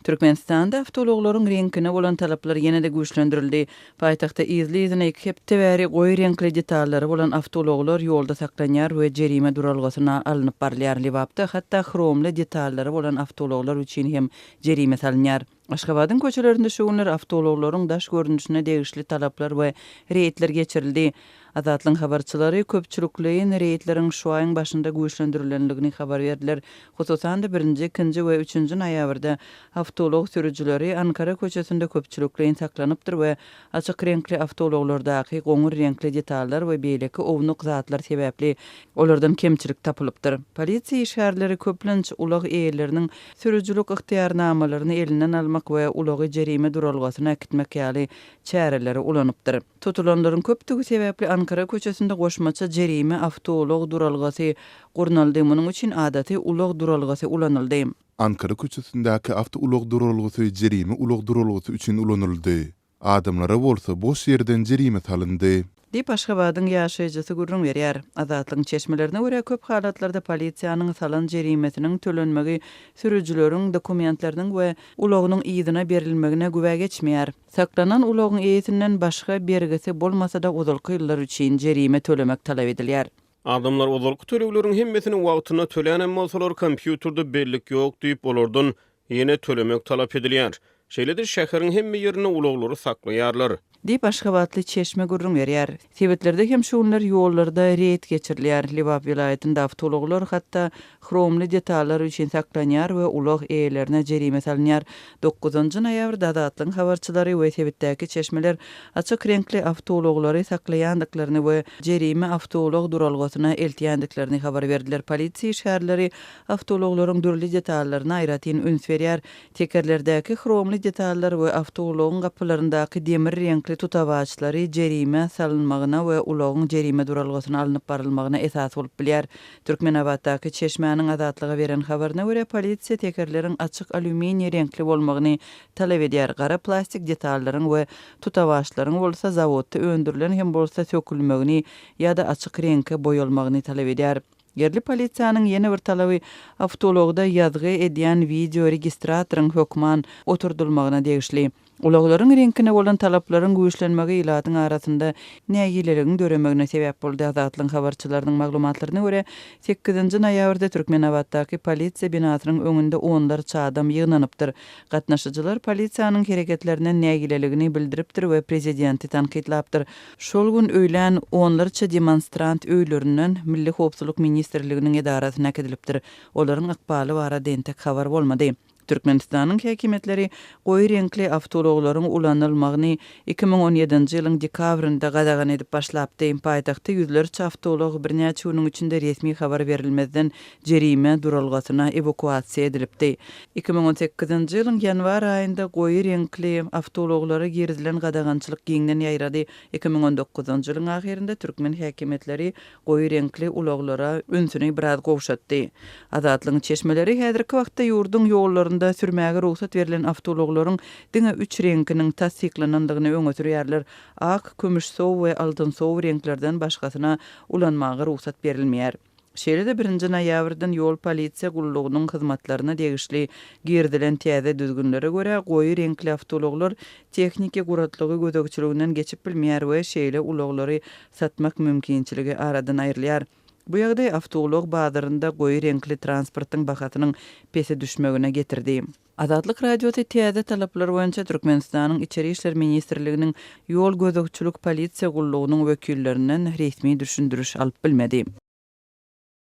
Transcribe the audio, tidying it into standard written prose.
Türkmenistanda awtoulaglaryň reňkine bolan talaplar ýene-de güýçlendirildi. Paýtagtda yzly-yzyna iki hepde bäri goýy reňkli detallary bolan awtoulaglar ýolda saklanýar we jerime duralgasyna alnyp barylýar. Lebapda hatda hromly detallary bolan awtoulaglar üçin hem jerime salynýar. Aşgabadyň köçelerinde şu günler awtoulaglaryň daş görnüşine degişli talaplar we reýdler geçirildi. Azatlygyň habarçylary köpçülikleýin reýdleriň şu aýyň başynda güýçlendirilendigini habar berdiler. Hususan-da, birinji, ikinji we üçünji noýabrda awtoulag sürüjileri Ankara köçesinde köpçülikleýin saklanypdyr we açyk reňkli awtoulaglardaky goňur reňkli detallar we beýleki ownuk zatlar sebäpli olardan kemçilik tapylypdyr. Polisiýa işgärleri köplenç ulag eýeleriniň sürüjilik ygtyýarnamalaryny elinden almak we ulagy jerime duralgasyna äkitmek ýaly çäreleri ulanypdyr. Tutulanlaryň köpdügi sebäpli Ankara köçesinde goşmaça jerime awtoulag duralgasy gurnaldy, munuň üçin adaty ulag duralgasy ulanyldy. Ankara köçesindäki awtoulag duralgasy jerime ulag duralgasy üçin ulanyldy. Adamlara bolsa boş ýerden jerime salyndy. Diýip, Aşgabadyň ýaşaýjysy gürrüň berýär. Azatlygyň çeşmelerine görä, köp halatlarda polisiýanyň salan jerimesiniň tölenmegi sürüjileriň dokumentleriniň we ulagynyň yzyna berilmegine güwä geçmeýär. Saklanan ulagyň eýesinden başga bergisi bolmasa-da ozalky ýyllar üçin jerime tölemek talap edilýär. Adamlar ozalky tölegleriň hemmesini wagtynda tölänem bolsalar, kompýuterde bellik ýok diýip, olardan ýene tölemek talap edilýär. Şeýle-de şäheriň hemme ýerinde ulaglary saklaýarlar. Diýip, aşgabatly çeşme gürrüň berýär. Sebitlerde hem şu günler ýollarda reýd geçirilýär. Lebap welaýatynda awtoulaglar hatda hromly detallar üçin saklanýar we ulag eýelerine jerime salynýar. Dokuzynjy noýabrda Azatlygyň habarçylary we sebitdäki çeşmeler açyk reňkli awtoulaglary saklaýandyklaryny we jerime awtoulag duralgasyna eltýändiklerini habar berdiler. Polisiýa işgärleri awtoulaglaryň dürli detallaryna aýratyn üns berýär. Tekerlerdäki hromly detallar we awtoulagyň gapylaryndaky demir reňkli tutawaçlary jerime salynmagyna we ulagyň jerime duralgasyna alnyp barylmagyna esas bolup bilýär. Türkmenabatdaky çeşmäniň Azatlyga beren habaryna görä, polisiýa tekerleriň açyk alýuminiý reňkli bolmagyny talap edýär, gara plastik detallaryň we tutawaçlaryň bolsa zawodda öndürilen hem bolsa sökülmegini ýa-da açyk reňke boýalmagyny talap edýär. Ýerli polisiýanyň ýene bir talaby awtoulagda ýazgy edýän wideo registratoryň hökman oturdylmagyna degişli. Ulaglaryň reňkine bolan talaplaryň güýçlenmegi ilatyň arasynda nägileligiň döremegine sebäp boldy. Azatlygyň habarçylarynyň maglumatlaryna görä, sekizinji noýabrda Türkmenabatdaky polisiýa binasynyň öňünde onlarça adam ýygnanypdyr. Gatnaşyjylar polisiýanyň hereketlerinden nägileligini bildiripdir we prezidenti tankytlapdyr. Şol gün öýlän onlarça demonstrant öýlerinden Milli howpsuzlyk ministrliginiň edarasyna äkidilipdir. Olaryň ykbaly barada entek habar bolmady. Türkmenistanyň häkimiýetleri goýy reňkli awtoulaglaryň ulanylmagyny 2017-nji ýylyň dekabrynda gadagan edip başlapdy. Paýtagtda ýüzlerçe awtoulag birnäçe günüň içinde resmi habar berilmezden jerime duralgasyna ewakuasiýa edilipdi. 2018-nji ýylyň ýanwar aýynda goýy reňkli awtoulaglara girizilen gadagançylyk giňden ýaýrady. 2019-njy ýylyň ahyrynda türkmen häkimiýetleri goýy reňkli ulaglara ünsüni biraz gowşatdy. Azatlygyň çeşmeleri häzirki wagtda ýurduň ýollarynda sürmäge rugsat berlen awtoulaglaryň diňe üç reňkiniň tassyklanandygyny öňe sürýärler, ak, kümüşsow we altynsow reňklerden başgasyna ulanmaga rugsat berilmeýär. Şeýle-de birinji noýabrdan ýol polisiýa gullugynyň hyzmatlaryna degişli girizilen täze düzgünlere görä, goýy reňkli awtoulaglar tehniki guratlygy gözegçiliginden geçip bilmeýär we şeýle ulaglary satmak mümkinçiligi aradan aýrylýar. Bu ýagdaý awtoulag bazarynda goýy reňkli transportyň bahasynyň pese düşmegine getirdi. Azatlyk Radiosy täze talaplar boýunça Türkmenistanyň Içeri işler ministrliginiň Ýol gözegçilik polisiýa gullugynyň wekillerinden resmi düşündiriş alyp bilmedi.